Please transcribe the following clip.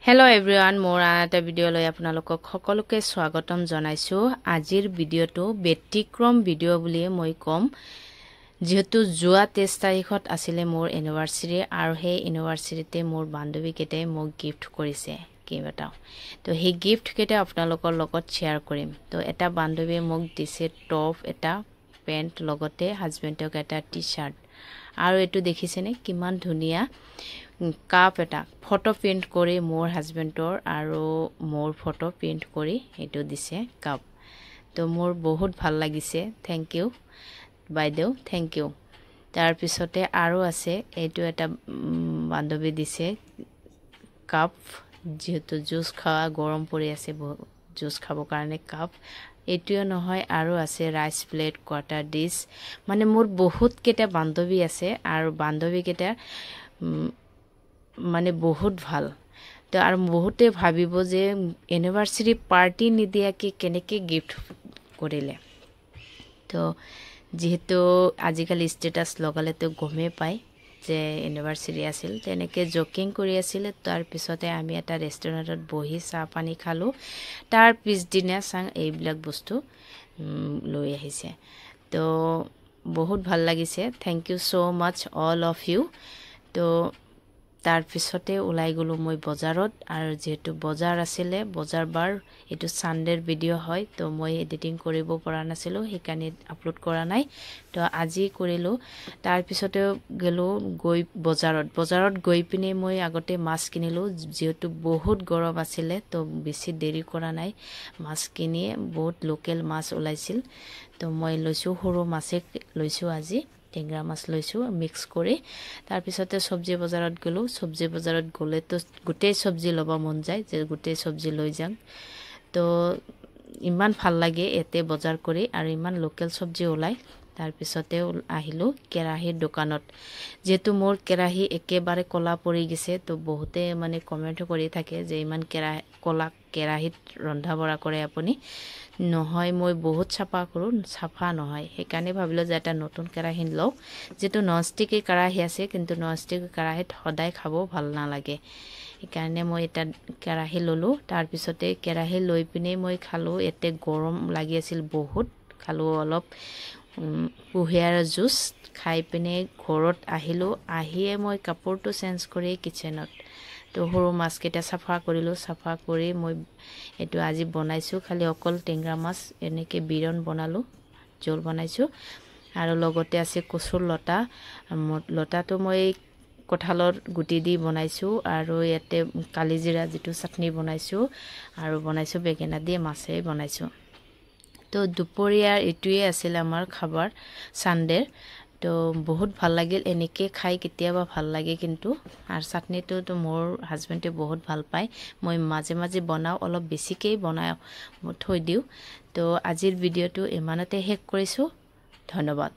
Hello' everyone, মোৰ আন এটা ভিডিঅ' লৈ আপোনালোকক সকলোকে স্বাগতম জনাইছোঁ। আজিৰ ভিডিঅ'টো ব্যতিক্ৰম ভিডিঅ' বুলিয়ে মই ক'ম, যিহেতু যোৱা 23 তাৰিখত আছিলে মোৰ এনিভাৰ্চাৰী আৰু সেই এনিভাৰ্চাৰীতে মোৰ বান্ধৱীকেইটাই মোক গিফ্ট কৰিছে কেইবাটাও। তো সেই গিফ্টকেইটা আপোনালোকৰ লগত শ্বেয়াৰ কৰিম। তো এটা বান্ধৱীয়ে মোক দিছে টপ এটা, পেণ্ট, লগতে হাজবেণ্ডক এটা টি শ্বাৰ্ট। আৰু এইটো দেখিছেনে কিমান ধুনীয়া কাপ এটা, ফটো প্ৰিণ্ট কৰি মোৰ হাজবেণ্ডৰ আৰু মোৰ ফটো প্ৰিণ্ট কৰি এইটো দিছে কাপ। তো মোৰ বহুত ভাল লাগিছে, thank U বাইদেউ, thank U. তাৰপিছতে আৰু আছে এইটো এটা বান্ধৱী দিছে কাপ, যিহেতু জুচ খোৱা গৰম পৰি আছে, বহুত জুচ খাবৰ কাৰণে কাপ। এইটোৱে নহয়, আৰু আছে ৰাইচ প্লেট, কোৱাৰ্টাৰ ডিছ। মানে মোৰ বহুতকেইটা বান্ধৱী আছে আৰু বান্ধৱীকেইটা মানে বহুত ভাল। তো আৰু বহুতে ভাবিব যে এনিভাৰ্চাৰী পাৰ্টি নিদিয়াকৈ কেনেকৈ গিফ্ট কৰিলে। তো যিহেতু আজিকালি ষ্টেটাছ লগালেতো গমেই পায় যে এনিভাৰ্চাৰী আছিল, তেনেকৈ জকিং কৰি আছিলে। তাৰপিছতে আমি এটা ৰেষ্টুৰেণ্টত বহি চাহ পানী খালোঁ। তাৰ পিছদিনা চাং এইবিলাক বস্তু লৈ আহিছে। তো বহুত ভাল লাগিছে, thank you so much all of you. তো তাৰপিছতে ওলাই গ'লোঁ মই বজাৰত, আৰু যিহেতু বজাৰ আছিলে, বজাৰ বাৰ, এইটো ছানডেৰ ভিডিঅ' হয়, তো মই এডিটিং কৰিব পৰা নাছিলোঁ, সেইকাৰণে আপলোড কৰা নাই, তো আজি কৰিলোঁ। তাৰপিছতে গ'লোঁ গৈ বজাৰত গৈ পিনে মই আগতে মাছ কিনিলোঁ, যিহেতু বহুত গৰম আছিলে, তো বেছি দেৰি কৰা নাই, মাছ কিনিয়ে বহুত লোকেল মাছ ওলাইছিল। তো মই লৈছোঁ সৰু মাছে লৈছোঁ, আজি টেঙৰা মাছ লৈছোঁ মিক্স কৰি। তাৰপিছতে চব্জি বজাৰত গ'লোঁ। চব্জি বজাৰত গ'লেতো গোটেই চব্জি ল'ব মন যায়, যে গোটেই চব্জি লৈ যাম। তো ইমান ভাল লাগে ইয়াতে বজাৰ কৰি, আৰু ইমান লোকেল চব্জি ওলায়। তাৰপিছতে আহিলোঁ কেৰাহীৰ দোকানত, যিহেতু মোৰ কেৰাহী একেবাৰে ক'লা পৰি গৈছে। তো বহুতে মানে কমেণ্টো কৰি থাকে যে ইমান ক'লা কেৰাহীত ৰন্ধা বঢ়া কৰে আপুনি। নহয়, মই বহুত চাফা কৰোঁ, চাফা নহয়, সেইকাৰণে ভাবিলোঁ যে এটা নতুন কেৰাহী লওঁ। যিটো ননষ্টিকি কেৰাহী আছে, কিন্তু ননষ্টিক কেৰাহীত সদায় খাব ভাল নালাগে, সেইকাৰণে মই এটা কেৰাহী ল'লোঁ। তাৰপিছতে কেৰাহী লৈ পিনে মই খালোঁ, ইয়াতে গৰম লাগি আছিল বহুত, খালোঁ অলপ কুঁহিয়াৰ জুচ। খাই পিনে ঘৰত আহিলোঁ, আহিয়ে মই কাপোৰটো চেঞ্জ কৰি কিটচেনত তো সৰু মাছকেইটা চাফা কৰিলোঁ। চাফা কৰি মই এইটো আজি বনাইছোঁ, খালি অকল টেঙৰা মাছ এনেকৈ বিৰণ বনালোঁ, জোল বনাইছোঁ। আৰু লগতে আছে কচুৰ লতা, লতাটো মই কঁঠালৰ গুটি দি বনাইছোঁ। আৰু ইয়াতে কালিজিৰা যিটো চাটনি বনাইছোঁ, আৰু বনাইছোঁ বেঙেনা দি মাছেই বনাইছোঁ। তো দুপৰীয়াৰ এইটোৱে আছিল আমাৰ খাবাৰ ছানডেৰ। তো বহুত ভাল লাগিল, এনেকৈ খাই কেতিয়াবা ভাল লাগে কিন্তু। আৰু চাটনিটোতো মোৰ হাজবেণ্ডে বহুত ভাল পায়, মই মাজে মাজে বনাওঁ, অলপ বেছিকেই বনাই থৈ দিওঁ। তো আজিৰ ভিডিঅ'টো ইমানতে শেষ কৰিছোঁ, ধন্যবাদ।